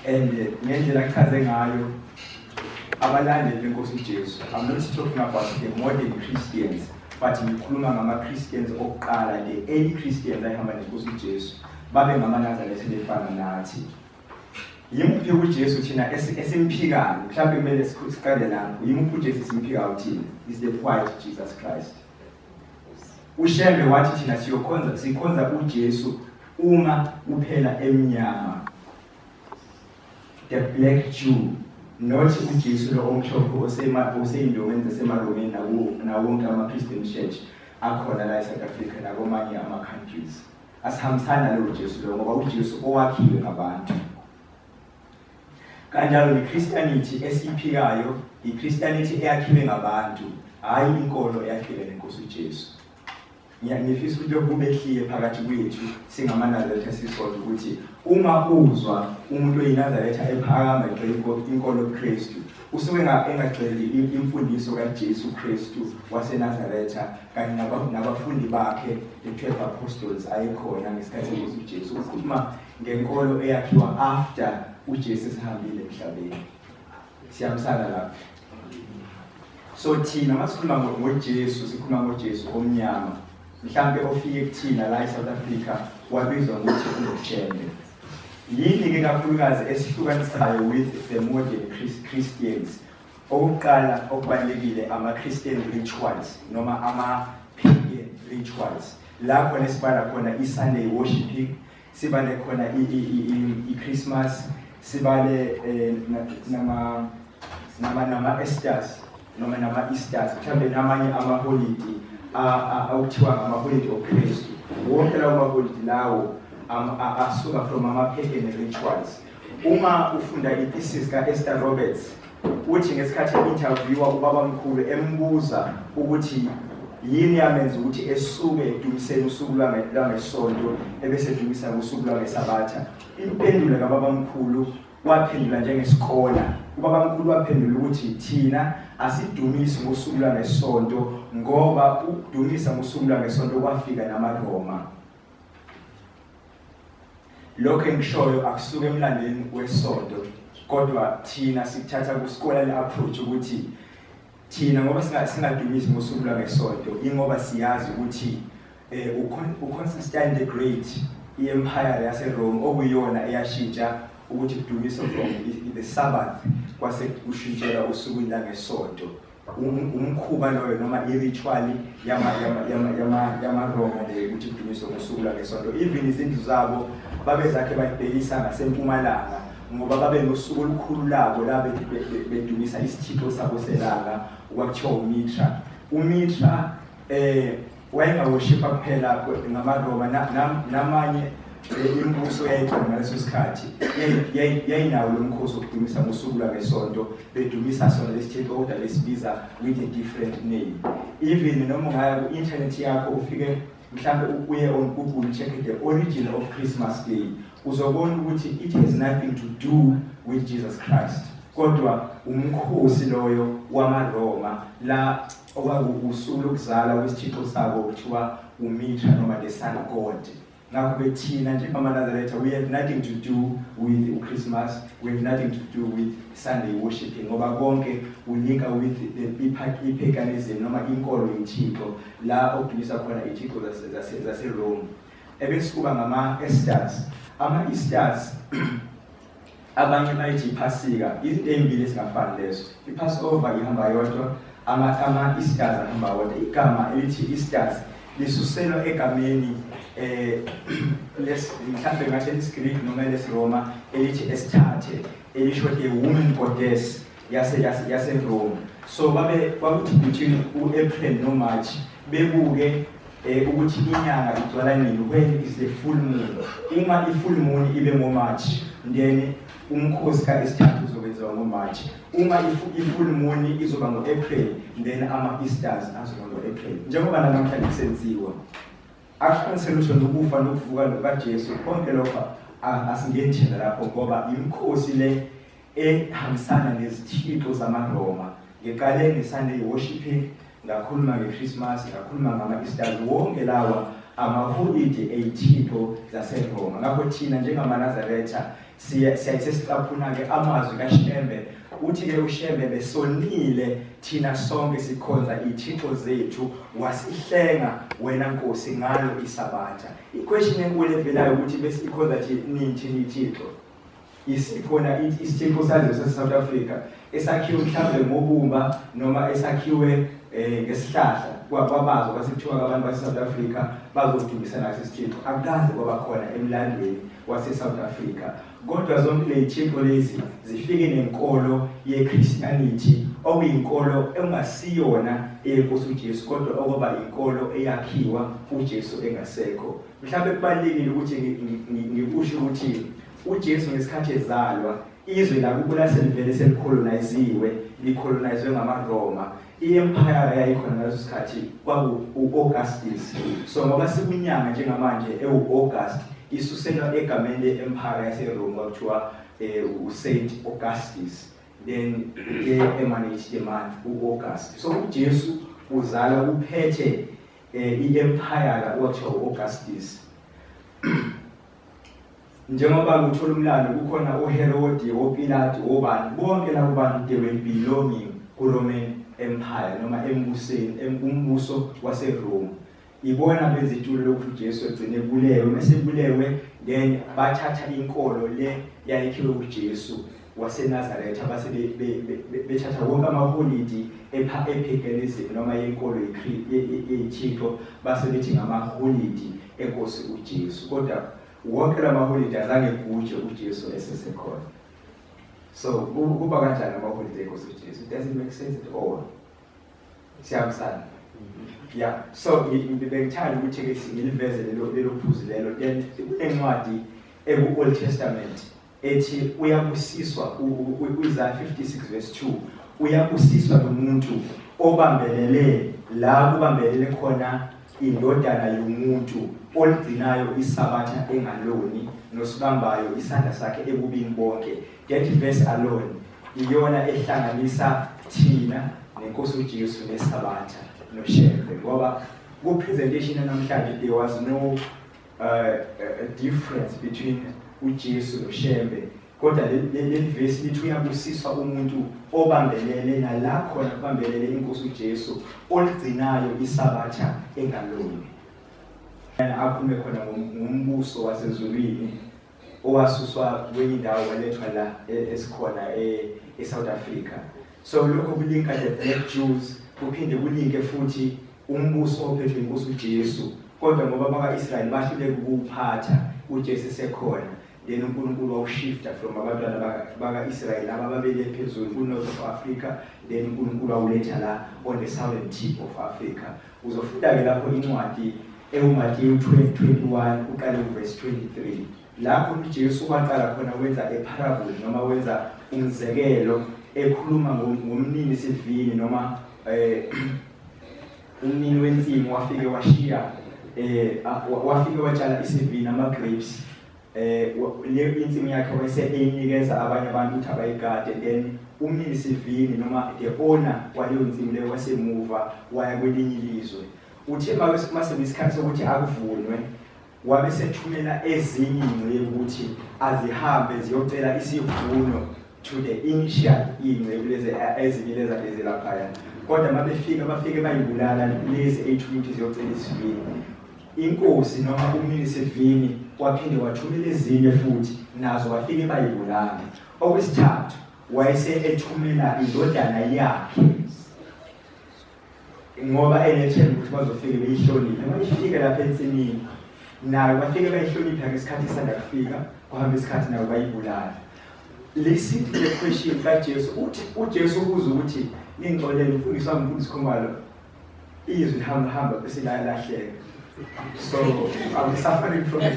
And ngendlela achaze ngayo abalandeli benkosi uJesu, I'm not talking about the modern Christians, but ngikhuluma ngama-Christians okuqala, the early Christians ayihamba nenkosi uJesu, babe ngamaNazaretha befana nathi. Yimuphi uJesu thina esimphikayo? Mhlawumbe kumele siqale lapho. Yimuphi uJesu esimphikayo thina? Is the white Jesus Christ. UShembe wathi thina siyokhonza, sikhonza uJesu uma kuphela emnyama, the black Jew, not uJesu lo omhlophe oseyindongeni zasemaromeni nawonke ama-Christian church akhona la e-South Africa nakwamanye ama-countries. Asihambisani nalowo Jesu lo, ngoba uJesu owakhiwe ngabantu. Kanjalo ne-Christianity esiyiphikayo i-Christianity eyakhiwe ngabantu, hhayi inkolo eyafika nenkosi uJesu. Ngifisa ukuthi lokhu kube clear phakathi kwethu singamaNazaretha sisodwa, ukuthi uma uzwa umuntu oyiNazaretha ephakama egxeka inkolo yobuKristu, usuke engagxeki imfundiso kaJesu Kristu waseNazaretha kanye nabafundi bakhe, the 12 apostles ayekhona ngesikhathi senkosi uJesu. Ukhuluma ngenkolo eyakhiwa after uJesu esehambile emhlabeni. Siyamsana lapho. So thina masikhuluma ngoJesu, sikhuluma ngoJesu omnyama, mhlambe ofike kuthina la eSouth Africa, wabizwa ngokuthi unguShembe. Yini ke kakhulukazi esihlukanisayo with the modern Christians? Okokuqala okubalulekile, ama-Christian rituals noma ama-pagan rituals, la khona esibala khona i-Sunday worshiping, sibale khona i-Christmas, sibale nama Easters noma nama Easters, mhlawumbe namanye amaholidi okuthiwa ngamaholidi oKristu. Wonke lawo maholidi lawo asuka from ama-pagan rituals. Uma ufunda i-thesis ka-Esther Roberts, uthi ngesikhathi e-interviewa ubabamkhulu, embuza ukuthi yini yamenza ukuthi esuke edumiseni usuku lwangesonto ebese edumisa usuku lwangesabatha, impendulo kababamkhulu, waphendula njengesikole, ubabamkhulu waphendula ukuthi thina asidumisi ngosuku lwangesonto ngoba ukudumisa ngosuku lwangesonto kwafika namaRoma. Lokho engishoyo akusuke emlandweni wesonto, kodwa thina sikuthatha ku-scholarly approach, ukuthi thina ngoba singadumisi ngosuku lwangesonto ingoba siyazi ukuthi uConstantine the Great, i-empire yaseRome okuyiyona eyashintsha ukuthi kudumiswe from the Sabbath kwase kushintshela usukwini langesonto. Umkhuba loyo noma i-ritual yamaRoma leyo, ukuthi kudumiswe ngosuku lwangesonto. Even izindlu zabo babezakhe bayibhekisa ngasempumalanga ngoba babe nosuku olukhulu labo la bedumisa isithixo sabo selanga okwakuthiwa uMitra. UMitra wayengaworshipha kuphela ngamaRoma, namanye imibuso yayikhona ngaleso sikhathi yayinawo lo mkhosi wokudumisa ngosuku lwangesonto, bedumisa sona lesithixo kodwa besibiza with a different name. Even noma ungaya ku-internet yakho, ufike mhlambe uye on Google, check the origin of Christmas Day, uzobona ukuthi it has nothing to do with Jesus Christ, kodwa umkhosi loyo wamaRoma la okwakuwusuku lokuzalwa kwesithixo sabo kuthiwa uMitra noma the sun god. Ngakho-ke thina njengamaNazaretha, we have nothing to do with uChristmas, we have nothing to do with Sunday worshiping, ngoba konke ulinka with the i-paganism noma inkolo yethixo la okudumisa khona ithixo zaseRome. Ebese kuba ngama-Easters. Ama-Easters, abanye bayithi iphasika. Izinto ey'mbili ezingafani lezo. I-Passover ihamba yodwa, ama-Easters ahamba wodwa. Igama elithi Easters lisuselwa egameni mhlambe ngathi elisiGreek noma elesiRoma elithi Astarte, elisho the woman goddess yase Rome. So babe kwakuthi between uApril noMarch bebuke ukuthi inyanga igcwala nini, when is the full moon. Uma i-full moon ibe ngoMarch, then umkhosi ka-Astarte uzokwenziwa ngoMarch. Uma i-full moon izoba ngo-April, then ama-Easters azoba ngo-April, njengoba nanamhlanje kusenziwa. Akuhlukanisele lutho nokufa nokuvuka kukaJesu. Konke lokho asingeni thina lapho, ngoba imikhosi le ehambisana nezithixo zamaRoma. Ngiqale nge-Sunday worshiping, ngakhuluma nge-Christmas, ngakhuluma ngama-Easters. Wonke lawa amaholide eyithixo zaseRoma. Ngakho thina njengamaNazaretha Siya siyayisesicaphuna-ke amazwi kaShembe. Uthi-ke uShembe besonile thina sonke sikhonza iy'thixo zethu, wasihlenga wena Nkosi ngalo iSabatha. I-question enkulu evelayo ukuthi besikhonza nini thina iy'thixo? Isikhona isithixo sazo sase-South Africa esakhiwe mhlawumbe ngobumba noma esakhiwe ngesihlahla kwabazwa kwase kuthiwa abantu base-South Africa bazodumisa naso isithixo. Akukaze kwaba khona emlandweni wase-South Africa. Kodwa zonke ley'thixo lezi zifike nenkolo ye-Christianity, okuyinkolo engasiyona eyenkosi uJesu, kodwa okwaba inkolo eyakhiwa uJesu engasekho. Mhlawumbe kubalulekile ukuthi ngikusho ukuthi uJesu ngesikhathi ezalwa, izwe lakubo laselivele selikholoniziwe, likholonizwe ngamaRoma. I-empire yayikhona ngaleso sikhathi kwaku-Augustus. So ngoba sikunyanga njengamanje ewu-August, isuselwa egameni le-empire yaseRome kwakuthiwa uSaint Augustus. Then ke emanage the month u-August. So uJesu uzala uphethe i-empire kwakuthiwa u-Augustus. Njengoba kuthola umlando kukhona uHerodi, oPilati, obani, bonke labo bantu they were belonging ku-Roman Empire noma embuseni, umbuso waseRome. Ibona bezitulo lokhu uJesu egcine ebulewe, mase ebulewe then bathatha inkolo le yayikhiwe uJesu waseNazaretha, base bethatha wonke amaholidi epaganism noma yenkolo yeyithixo, base bethi ngamaholidi enkosi uJesu. Kodwa wonke lamaholidi azange eguje uJesu esesekhona. So kuba kanjani amaholidi enkosi uJesu? It doesn't make sense at all. Siyahambisana? Yeah, so bengithanda ukuthi ke ngiliveze lelo phuzu lelo. Then kunencwadi eku-Old Testament ethi uyabusiswa, u-Isaiah 56 verse 2, uyabusiswa lo muntu obambelele la kubambelele khona indodana yomuntu, oligcinayo isabatha engaloni, nosibambayo isandla sakhe ebubini bonke. That verse alone iyona ehlanganisa thina nenkosi uJesu nesabatha noShembe, ngoba ku-presentation namhlanje there was no difference between uJesu noShembe. Kodwa leli verse lithi uyabusiswa umuntu obambelele nala khona kubambelele inkosi uJesu, oligcinayo isabatha engaloni. Akhulume khona ngombuso wasezulwini owasuswa kwenye indawo walethwa la esikhona e-South Africa. So lokho kulinka the black Jews, kuphinde kulinke futhi umbuso ophethwe inkosi uJesu. Kodwa ngoba baka-Israyeli bahluleka ukuwuphatha uJesu esekhona, then uNkulunkulu wawushifta from abantwana baka-Israyeli abababele phezulu ku-North of Africa, then uNkulunkulu wawuletha la on the southern tip of Africa. Uzofunda-ke lapho incwadi ewuMateyu 21 uqale kuverse 23, lapho uJesu waqala khona wenza a parable noma wenza umzekelo ekhuluma ngomnini sivini noma umnini wensimu wafike washiya wafike watshala isivini ama grapes, le insimu yakhe wayese eyinikeza abanye abantu ukuthi abayigade. Then umnini sivini noma the owner waleyo nsimu leyo wasemuva waya kwelinye ilizwe. Uthe mase isikhathi sokuthi akuvunwe, wabe sethumela ezinye iy'nceku ukuthi azihambe ziyocela isivuno to the initial iy'nceku lezi ezinye lezi lezi laphaya. Kodwa uma befika bafike bayibulala lezi ey'thunywa ukuthi ziyocela isivini. Inkosi noma umnini sivini waphinde wathumela ezinye futhi, nazo wafike bayibulala. Okwesithathu wayese ethumela indodana yakhe, ngoba enethemba ukuthi bazofike beyihloniphe. Uma ifika lapha ensimini nayo bafike bayihlonipha ngesikhathi isanda kufika, kuhamba isikhathi nayo bayibulala. Lisithi le question kaJesu, uthi uJesu ubuza ukuthi ningixolele umfundisi wami, umfundisi Khumalo, izwi lihamba hamba bese liyalahleka. So I'm suffering from it.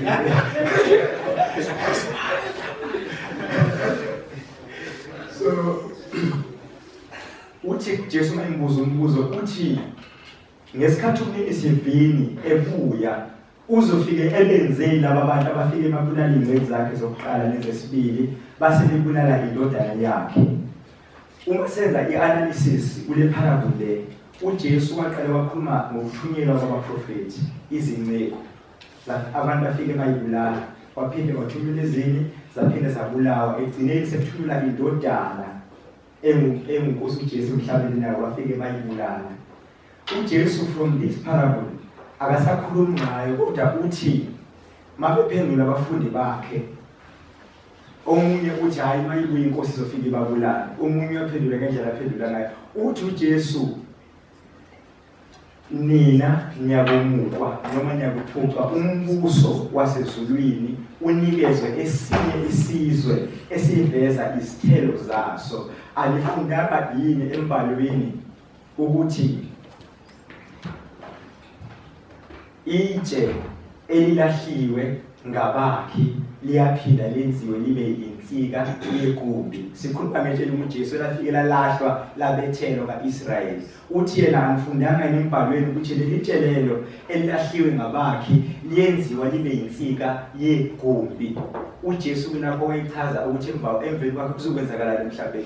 So uthi Jesu uma embuza umbuzo uthi ngesikhathi umnini sivini ebuya uzofike ebenzeni laba bantu abafike ebabulala iy'nceku zakhe zokuqala nezesibili, base bebulala indodana yakhe. Uma senza i-analysis kule parable le, uJesu waqale wakhuluma ngokuthunyelwa kwabaprofethi, izinceku abantu bafike bayibulala, waphinde wathumela ezinye zaphinde zabulawa. Ekugcineni sekuthulula indodana enguNkosi uJesu emhlabeni, nayo bafike bayibulala. UJesu from this parable akasakhulumi ngayo, kodwa uthi mabephendula abafundi bakhe, omunye uthi hayi, mayibuya inkosi izofika ibabulale, omunye uyaphendula ngendlela aphendula ngayo. Uthi uJesu, nina niyakumukwa noma niyakuphucwa umbuso wasezulwini unikezwe esinye isizwe esiveza izithelo zaso. Alifundanga yini embhalweni ukuthi itshe elilahliwe ngabakhi liyaphinda lenziwe libe insika yegumbi? Sikhuluma ngetshe linguJesu elafike lalahlwa, labethelwa ka-Israyeli. Uthi yena, anifundanga yini embhalweni ukuthi leli tshe lelo elilahliwe ngabakhi liyenziwa libe insika yegumbi? UJesu kulapho wayechaza ukuthi emva emveni kwakhe kuzokwenzakalani emhlabeni.